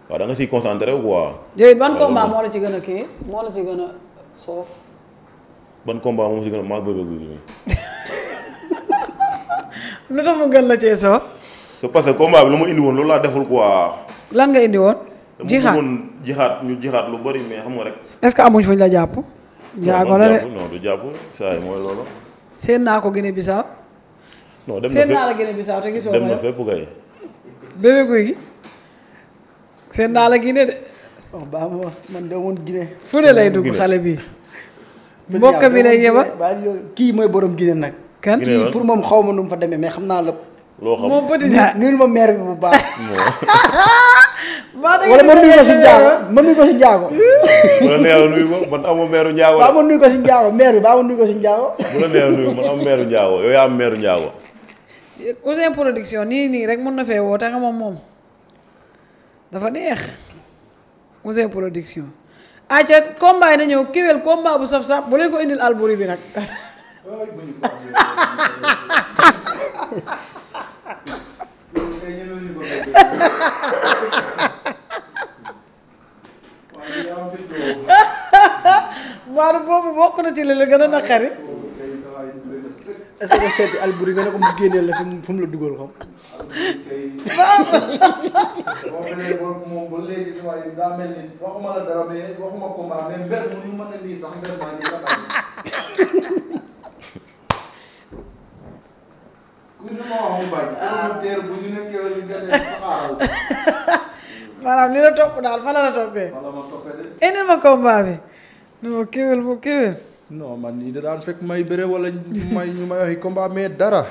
waaw da nga siy concentré wu quoi. yooyu ban combat moo la ci gën a kii moo la ci gën a soof. ban combat moom si gën a maa bëgg guy lu tax mu gën la cee soof. c'est parce que combat bi lu ma indi woon loolu laa deful quoi. lan nga indi woon. jixaat ñu jixaat lu bari mais xam nga rek. est-ce que amuñ fuñ la jàpp. njaago la de non du jàpp saa yi mooy loolu. seen naa ko Guinée Bissau. non dem na seen naa la Guinée Bissau te gisoo ma dem na fépp kay. bébé guy gi. seen naa la Guinée de. wax baa ma man de woon Guinée. fu ne lay dugg xale bi. mbokk bi lay yeba. kii mooy borom Guinée nag. kan kii pour moom xaw ma nu mu fa demee mais xam naa lépp. loo xam moom petit ñaar nuyul ma maire bi bu baax. wala ma nuyu ko si njaago ma nuyu ko si njaago. bu la neexee nuyu ko man amoo meeru njaago baa ma nuyu ko si njaago maire bi baa ma nuyu ko si njaago. bu la neexee nuyu man am meeru njaago yow yaa am meeru njaago. Ouzin Production nii rek mën na fee woo te nga moom dafa neex Ouzin Production. ayca combat yi na ñëw kéwél combat bu saf-saf bu leen ko indil Albouri bi nag. Maodo boobu bokk na ci li la gën a naqari. est-ce que nga seeti Albouri nga ne ko mu génneel la fu mu la dugal xam. moom ba léegi si waaye daa mel ni waxuma la dara mais waxuma combat mais mbir mu ñu mën a lii sax mbir maa ngi la bàyyi. ku ñu ma wax mu bañ. promoteur bu ñu nekkee wala ñu gën a saxaaral. maanaam li la topp daal fa la toppee. wala ma toppee de. indi ma combat bi. non kéwél bu kéwél. non man nii da daan fekk may bëre wala ñu may waxi combat mais dara.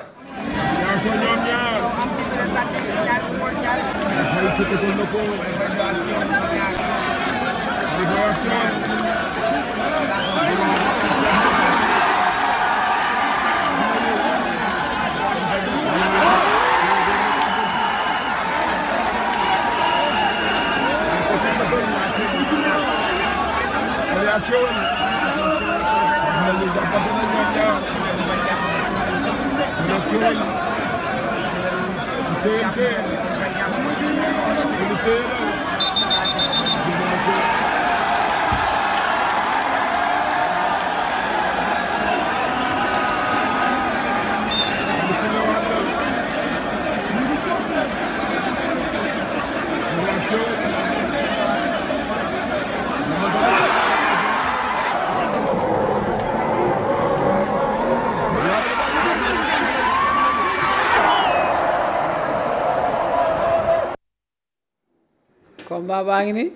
combat baa ngi nii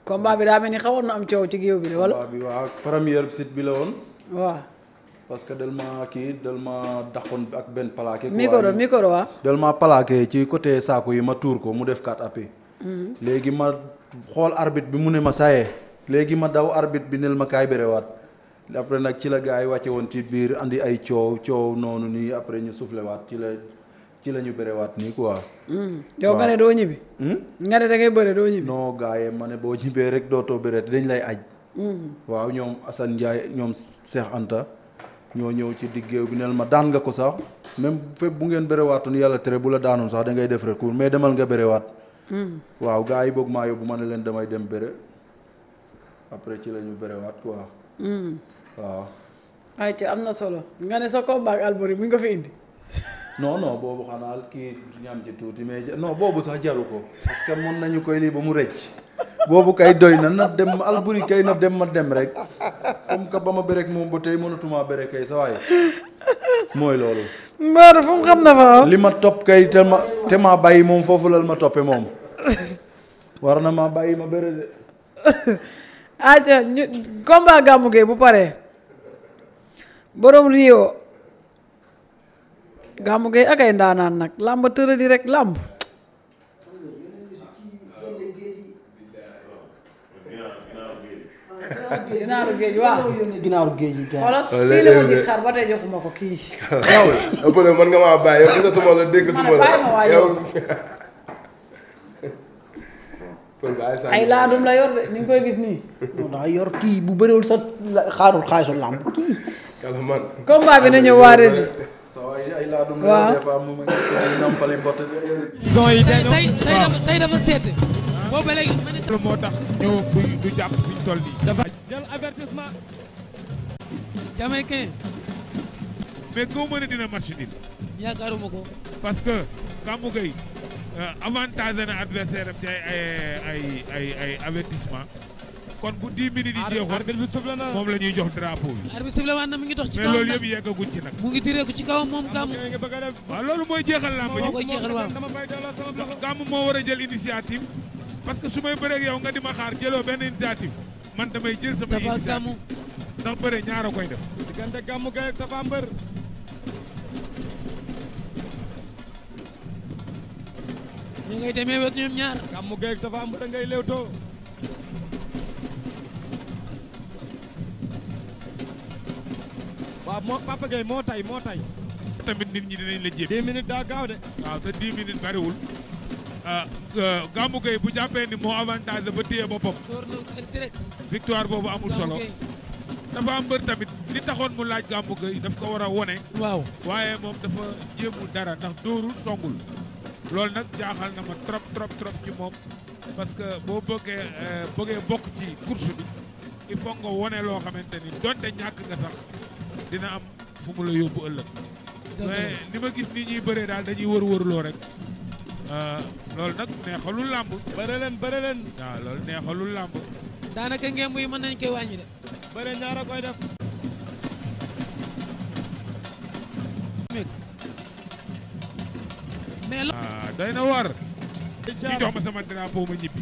combat bi daa mel ni xawoon na am coow ci géew bi de wala. combat bi waa première site bi la woon. waaw. parce que del ma daqoon ak benn plaqué. micro waa. del ma plaqué ci côté saako yi ma tuur ko mu def 4 appuis. léegi ma xool arbitre bi mu ne ma saye léegi ma daw arbitre bi nel ma kaay bërewaat après nag ci la gars yi wàcce woon ci biir andi ay coow noonu nii après ñu soufflé waat ci la ñu bërewaat nii quoi. yow nga ne doo ñibbi. nga ne da ngay bëre doo ñibbi. non gars yi ma ne boo ñibbee rek dootoo bëre dañ lay aj. waaw ñoom Assane Ndiaye ñoom Cheikh Anta ñoo ñëw ci diggéew bi nel ma daan nga ko sax même fépp bu ngeen bërewaatoon yàlla tere bu la daanoon sax da ngay def recours mais demal nga bërewaat. waaw gars yi boog maa yóbbu ma ne leen damay dem bëre après ci la ñu bërewaat quoi. waaw. ayca am na solo nga ne sa combat ak Albouri mi nga fi indi. non boobu xanaa kii ñam ci tuuti mais non boobu sax jaru ko parce que mën nañu koy lii ba mu rëcc boobu kay doy na dem Albouri kay na dem ma dem rek comme que ba ma bérek moom ba tey mënatuma bérek kay sa waaye mooy loolu. Mbadou fu mu xam na fa li ma topp kay te ma bàyyi moom foofu lal ma toppe moom war na ma bàyyi ma béré de. ayca ñu combat Gamou Gueye bu paree borom Rio. Gamou Gueye ak ay ndaanaan nag làmb tëradi rek làmb. ginaaru géej waaw. ginaaru géej yi xoolal fii la ma di xar ba tey joxuma ko kii. yow ëpp na mën nga maa bàyyi yow gisatuma la déggatuma la yow. ay laadum la yor de ni nga koy gis nii. daa yor kii bu bëriwul sa xaarul xaalisu làmb kii. kala man. combat bi na ñëw waa Rési. sa waay ay laadum gàddu waaw des fois mu ngi nampali mbotte zon yi tey dafa seet boobu ba léegi ma ne loolu moo tax ñëw du jàpp fi ñu toll nii dafa jël avertissement Jamaïcain mais koo mën a dina match nul yaakaaruma ko parce que Gamou Gueye avantage na adversaire am ci ay avertissement kon bu 10 minutes yi jeexoon moom la ñuy jox drapeau bi. arbitre sifflé waat na mu ngi dox ci mais kawam loolu yëpp yeggaguñ ci nag. mu ngi diree ko ci kawam moom Gamou. waaw loolu mooy jeexal làmb ji. moo koy jeexal waaw. Gamou moo war a jël initiative parce que su may bëreeg yow nga di ma xaar jëloo benn initiative man damay jël sama Tapha initiative Gamou. ndax bëre ñaar a koy def. diggante Gamou Gueye ak Tapha Mbeur. ñu ngay demee wet ñoom ñaar. Gamou Gueye ak Tapha Mbeur ngay lewtoo. waaw moo Papa Gueye moo tay tamit nit ñi dinañ la jéem. 10 minutes daa gaaw de. waaw te 10 minutes bariwul Gamou Gueye bu jàppee ni moo avantage dafa téye boppam door na direct. victoire boobu amul solo. Tapha Mbeur tamit li taxoon mu laaj Gamou Gueye daf ko war a wone waaw. waaye moom dafa jéemul dara ndax dóorul songul loolu nag jaaxal na ma trop ci moom parce que boo bëggee bokk ci course bi il faut nga wone loo xamante ni donte ñàkk nga sax dina am fu mu la yóbbu ëllëg mais ni ma gis ni ñuy bëree daal dañuy wër-wërloo rek loolu nag neexalul làmb bëre leen. waaw loolu neexalul làmb daanaka ngemb yi mën nañ koy wàññi de. bëre ñaar a koy def. mais lo doy na war ñu jox ma sama drapeau ma ñibbi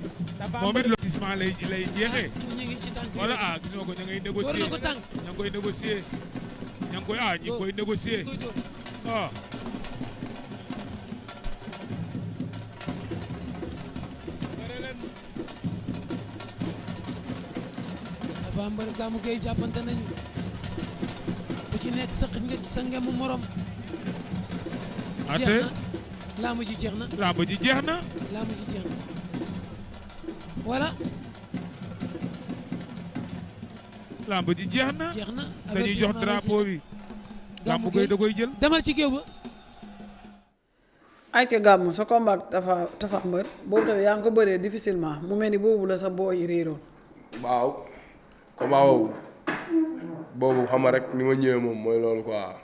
moom it lotissement lay jeexee ñu ngi ci tànk wala gis nga ko ña ngay négocier door na ko tànk. ña ngi koy négocier ña ngi koy ñi ngi koy négocier koy door. waaw Tapha Mbeur Gamou Gueye jàppante nañu ku ci nekk sëq nga ci sa ngemu morom. ate jeex na laamu ji jeex na. làmb ji jeex na laamu ji jeex na voilà làmb ji jeex na jeex na. dañuy jox drapeau bi Gamou Gueye da koy jël demal ci géew ba. ay ca Gamou sa combat Tapha Mbeur boobu tamit yaa ngi ko bëree difficilement mu mel ni boobu la sa boo yi réeroon. waaw combat boobu xam nga rek ni ma ñëwee moom mooy loolu quoi.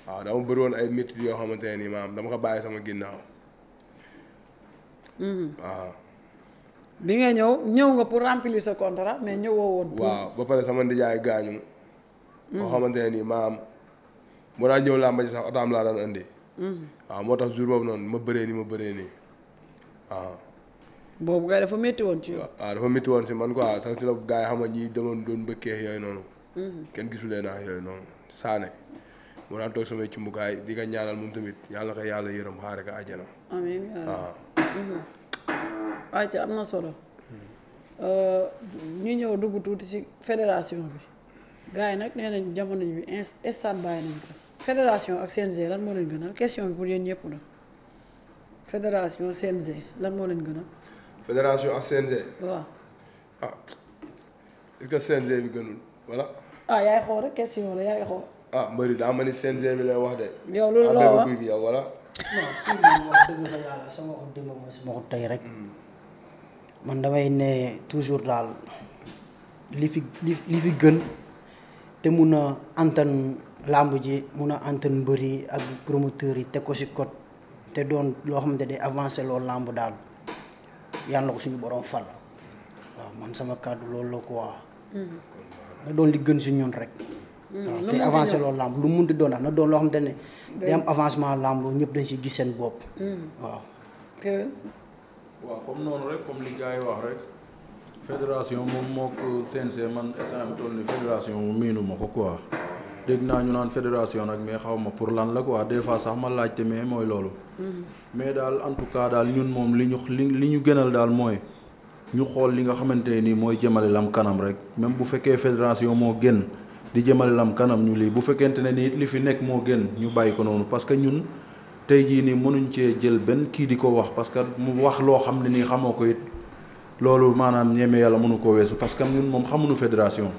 waaw dama bëri woon ay métti yoo xamante ne nii maam dama ko bàyyi sama ginnaaw. waaw. bi nga ñëw nga pour remplir sa contrat mais ñëwoo woon. waaw ba pare sama ndijaay gaañu. boo xamante ne nii maam moo daan ñëw làmba ji sax otaam laa daan indi. waaw moo tax jour boobu noonu ma bëree nii waaw. boobu gars dafa métti woon ci yow. waaw dafa métti woon si man quoi tax si la gars yi xam nga ñi demoon doon bëkkee yooyu noonu. kenn gisulee naa yooyu noonu saane. mu daan toog samay cumbukaay di ko ñaanal moom tamit yàlla ko yàlla yërëm xaare ko àjjana. amiin waaw. waaye ca am na solo. ñu ñëw dugg tuuti ci fédération bi gars yi nag nee nañ jamono bi instant bàyyi nañ ko. fédération ak CNG lan moo leen gënal question bi pour yéen ñëpp la fédération CNG lan moo leen gënal. fédération ak CNG. waaw. ah est-ce que CNG bi gënul wala. ah yaay xool rek question la yaay xool. ah mbëri daa ma ni CNG bi lay wax de. yow loolu la wax guy gi yow wala. non fii moom wax dëgg fa yàlla sama ko démb mooy sama ko tey rek man damay ne toujours daal li fi gën te mun a antan làmb ji mun a antan mbër yi ak promoteurs yi teg ko si code te doon loo xamante day avancé loolu làmb daal yàlla na ko suñu borom fal waaw man sama kàddu loolu la quoi na doon li gën si ñun rek waaw te avancé loolu làmb lu mun di doon daal na doon loo xamante ne day am avancement làmb ñëpp dañ si gis seen bopp waaw waaw comme noonu rek comme li gars yi wax rek fédération moom moo ko CNG man instant bi toll ni fédération mu miinu ma ko quoi dégg naa ñu naan fédération nag mais xaw ma pour lan la quoi des fois sax ma laajte mais mooy loolu mais daal en tout cas daal ñun moom li ñu gënal daal mooy ñu xool li nga xamante ne nii mooy jëmale lam kanam rek même bu fekkee fédération moo gën di jëmale lam kanam ñu lii bu fekkente ne nii li fi nekk moo gën ñu bàyyi ko noonu parce que ñun tey jii nii mënuñ cee jël benn kii di ko wax parce que mu wax loo xam ne nii xamoo ko it loolu maanaam ñeme yàlla mënu koo weesu parce que ñun moom xamuñu fédération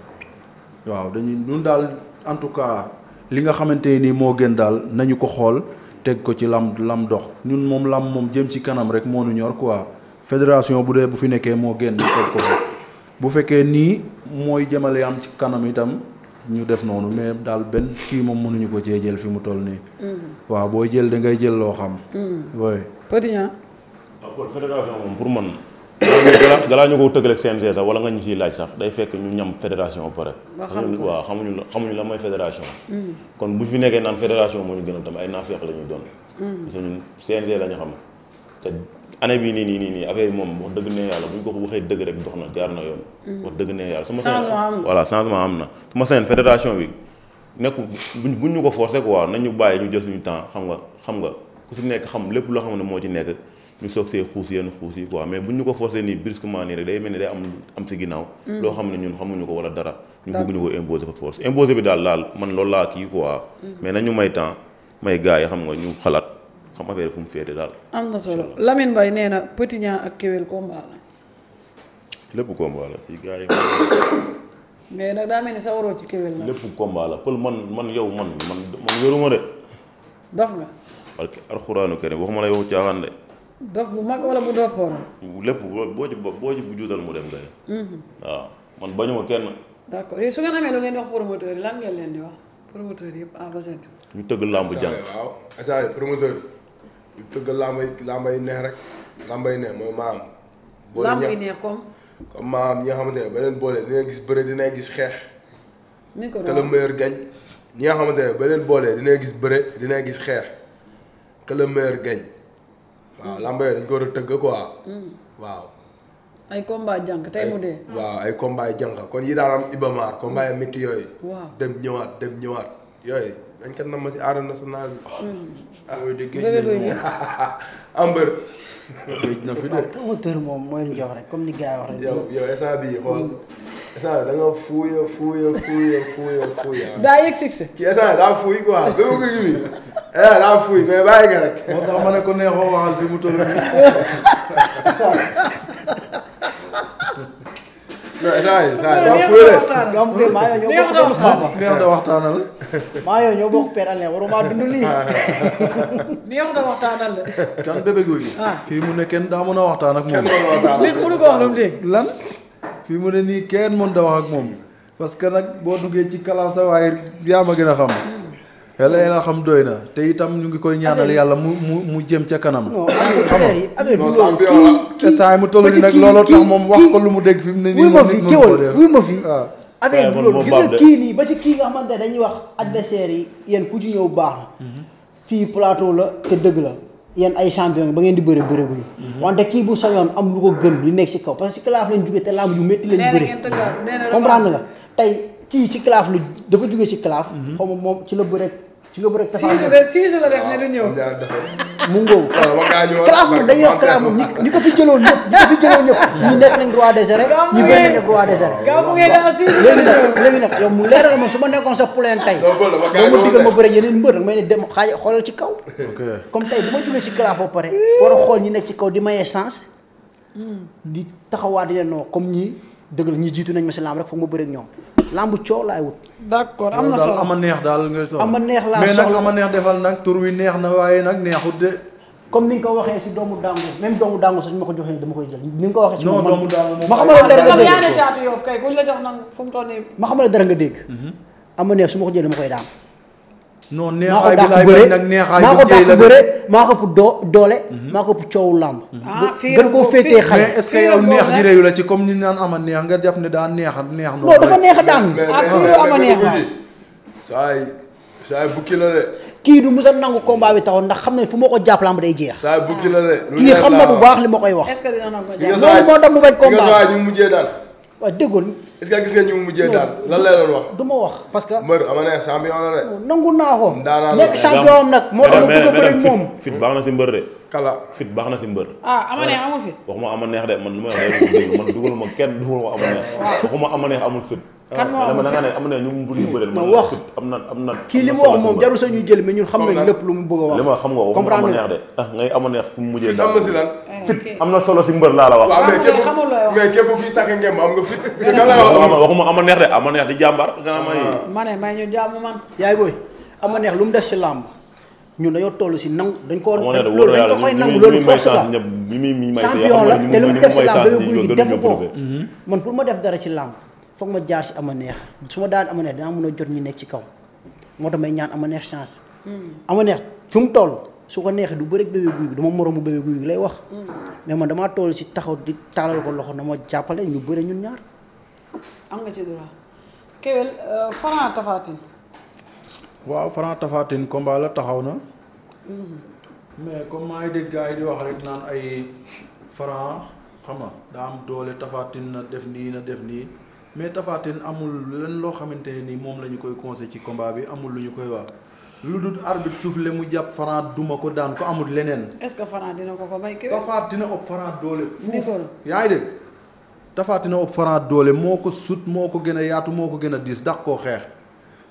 waaw dañuy ñun daal en tout cas li nga xamante nii moo gën daal nañu ko xool teg ko ci lam dox ñun moom lam moom jëm ci kanam rek moo nu ñor quoi fédération bu dee bu fi nekkee moo gën ñu teg ko bu fekkee nii mooy jëmale am ci kanam itam ñu def noonu mais daal benn kii moom mënuñu ko cee jël fi mu toll nii. waaw booy jël da ngay jël loo xam. oui. Petit Niang. waaw fédération moom pour man. galaa ñu ko tëggal ak CNG sax wala nga ñu siy laaj sax day fekk ñu ñam fédération ba pare. waaw xamuñu la mooy fédération. kon bu fi nekkee naan fédération moo ñu gën a tam ay naafeeq la ñuy doon. parce que ñun CNG la ñu xam te année bii nii affaire yi moom wax dëgg ne yàlla bu ñu ko waxee dëgg rek dox na jaar na yoon. wax dëgg ne yàlla sama changement am na su ma seen fédération bi nekku buñ ñu ko forcé quoi nañ ñu bàyyi ñu jël suñu temps xam nga ku si nekk xam lépp loo xam ne moo ci nekk ñu soog see xuus yenn xuus yi quoi mais buñ ñu ko forcé nii brusquement nii rek day mel ni day am si ginnaaw. loo xam ne ñun xamuñu ko wala dara. ñu bëgg ñu ko imposer par force imposer bi daal man loolu laa kii quoi. mais nañu may temps may gars yi xam nga ñu xalaat xam affaire fu mu féete daal. am na solo Lamine Mbaye nee na Petit Niang ak Keweul combat la. lépp combat la fii gars yi. mais nag daa mel ni sa waroo ci Keweul la. lépp combat la pël man yow man wéruma de. dof nga. parce que alxuraanu karim waxuma la yow caaxaan de. dof bu mag wala bu doppooroon. lépp boo ci bu juutal mu dem ngay. waaw man bañuma kenn. d'accord yéen su ngeen amee lu ngeen di wax promoteur yi lan ngeen leen di wax promoteur yëpp en bassin. ñu tëgg làmb jànk. waaw instant promoteur yi ñu tëgg làmb yi neex rek làmb yi neex mooy maam. làmb yi neex comme maam ñi nga xamante ne beneen boole dina gis bëre dina gis xeex. micro que le meilleur gagne ñi nga xamante ne beneen boole dina gis bëre dina gis xeex que le meilleur gagne. waaw làmb yooyu dañ ko war a tëgg quoi. waaw. ay combat jànk tey mu dee. waaw ay combat jànk kon yi daan am Ibamar combat yi métti yooyu. waaw dem ñëwaat yooyu dañ ko nam ma si arène nationale bi. ah oui dégg ambër. géej na fi de. promoteur moom mooy lu jox rek comme ni gars yi wax rek. yow instant bii xool instant da nga fuuya. daa yëg succès. ci instant daa fuuy quoi bépp ko gi bi daa fuuy mais bàyyi nga rek. moo tax ma ne ko neexoo waxal fi mu toll nii. non instant yii daa fuuy de. donc maa yoo ñoo bokk neex da waxtaanal. maa yoo ñoo bokk per allen waruma dund lii. neex da waxtaanal la. kan bébé guy gi. fii mu ne kenn daa mën a waxtaan ak moom. nit mënu ko wax lu mu dégg. lan fii mu ne nii kenn mën da wax ak moom parce que nag boo duggee ci kalaam sa waaye yaa ma gën a xam. yàlla xam doy na te itam ñu ngi koy ñaanal yàlla mu jëm ca kanam. non affaire bi loolu kii saa mu toll nii nag looloo tax moom wax ko lu mu dégg fi mu ne nii. wuy ma fi affaire bi loolu gis nga kii nii ba ci kii nga xamante ne dañuy wax adversaire yi yéen ku ci ñëw baax na. fii plateau la te dëgg la yéen ay champion ba ngeen di bëre guñu. wante kii bu sañoon am lu ko gën li nekk ci kaw parce que ci classe lañ jógee te lamb yu métti lañ bëre. comprendre nga tey kii ci classe lu dafa jógee ci classe. xaw ma moom ci la bëre. ci nga bëre six jours la def ne du ñëw. mu ngóob. classe moom dañuy wax classe moom ñi ko fi jëloon ñëpp ñi nekk nañ roi des arènes ñi bëri nañ ak roi des arènes. léegi nag yow mu leeral moom su ma nekkoon sa poulain tey boo ma digal ma bëre yeneen mbër nag may ne dem xaaj xoolal ci kaw. comme tey bu ma jógee ci classe ba pare war a xool ñi nekk ci kaw di maye sens di taxawaat di leen noo comme ñii dëgg la ñi jiitu nañ ma si lamb rek foog ma bëre ak ñoom lamb coow laay wut. d'accord am na solo ama neex daal nga soxla. ama neex laa mais soxla nag ama neex defal nag tur wi neex na waaye nag neexut de. comme ni nga ko waxee si doomu dàngu même doomu dàngu sax ñu ma ko joxee dama koy jël ni nga ko waxee. si non doomu dàngu moom ma xamal la dara nga dégg yaa ne caatu Yoff kay kuñ la jox nag fu mu toll nii. ma xamal la dara nga dégg. ama neex su ma ko jëlee dama koy daan. non neexaay bi laay bañ nag neexaay maa ko bu jëy la dàq bëre maa ko ëpp doole. maa ko ëpp coowu làmb. gën koo féetee xale. mais est-ce que yow neex ji réew la ci comme ni naan ama neex nga def ne daa neex noonu. non dafa neex a daan. ama neex saa yi bukki la de. kii du musa nangu combat bi taxaw ndax xam ne fu ma ko jàpp lamb day jeex. saa yi bukki la de. kii xam na bu baax li ma koy wax. est-ce que dina nangu jàpp loolu moo tax mu bañ combat saa yi ñu mujjee daan. waaw déggoon. est-ce que gis nga ñu mujjee daan lan lay doon wax. du ma wax parce que. mbër ama neex champion la de. nangu naa ko. daanaka nekk champion am nag moo tax ma bëgg a bëri moom. fit baax na si mbër de. kala fit baax na si mbër. ama neex amul fit. waxuma ama neex de man lu ma wax de man dugaluma kenn dugaluma ama neex. waxuma ama neex amul fit. kan moo amul da nga ne ama neex ñu mu bëri bëreel. ma wax am na kii li mu wax moom jarul sañuy jël mais ñun xam nañ lépp lu mu bëgg a wax. li ma xam nga waxuma ama neex de ngay ama neex ku mu mujjee fit am na si lan. fit am na solo si mbër laa la wax. waaw mais képp kuy takk ngem am nga fit. waxuma ama neex de ama neex di jàmbaar. ma ne may ñu jàmm man. yaay booy ama neex lu mu def si làmb ñun dañoo toll si nangu dañ ko Ama Neex de loolu dañ ko koy nangu loolu force la champion la te lu mu def si làmb Bébé Gouy Gui defu ko man pour ma def dara si làmb foog ma jaar si Ama Neex su ma daan Ama Neex dinaa mën a jot ñi nekk ci kaw moo tax may ñaan Ama Neex chance Ama Neex fu mu toll su ko neexee du bëri ak Bébé Gouy Gui dama moroomu Bébé Gouy Gui lay wax mais man damaa toll si taxaw di taalal ko loxo na ma jàppale ñu bëri ñun ñaar am nga ci droit Kewel Franc Tapha Tine waaw Franc Tapha Tine combat la taxaw na mais comme maa ngi dégg gars yi di wax rek naan ay Franc xam nga daa am doole Tapha Tine na def nii mais Tapha Tine amul lenn loo xamante ne nii moom la ñu koy conseil ci combat bi amul lu ñu koy wax lu dul arbitre soufflé mu jàpp Franc duma ko daan ko amul leneen. est-ce que Franc dina ko may Kewel. Tapha Tine ëpp Franc doole. Nicolas yaa ngi dégg Tapha Tine ëpp Franc doole moo ko sut moo ko gën a yaatu moo ko gën a diis dax koo xeex.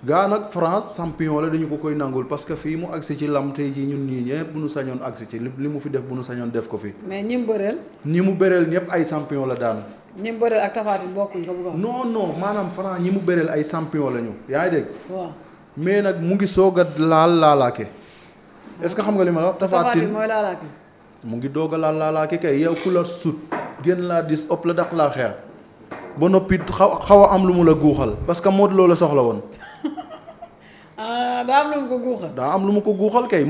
gaa nag Franc champion la dañu ko koy nangul parce que fii mu agsi ci lam tey jii ñun ñii ñëpp bu nu sañoon agsi ci li mu fi def bu nu sañoon def ko fi. mais ñi mu bëreel. ñi mu bëreel ñëpp ay champion la daan. ñi mu bëreel ak Tapha Tine bokkuñ ko bu non maanaam Franc ñi mu bëreel ay champion la ñu yaa ngi dégg. waaw mais nag mu ngi soog a laalaake. est-ce que xam nga li ma la wax. Tapha Tine mooy laalaake. mu ngi doog a laalaake kay yow ku la sut gën laa dis ëpp la daq laa xeex ba noppi xaw a am lu mu la guuxal parce que Modou Lo la soxla woon. daa am lu mu ko guuxal. daa am lu mu ko guuxal kay.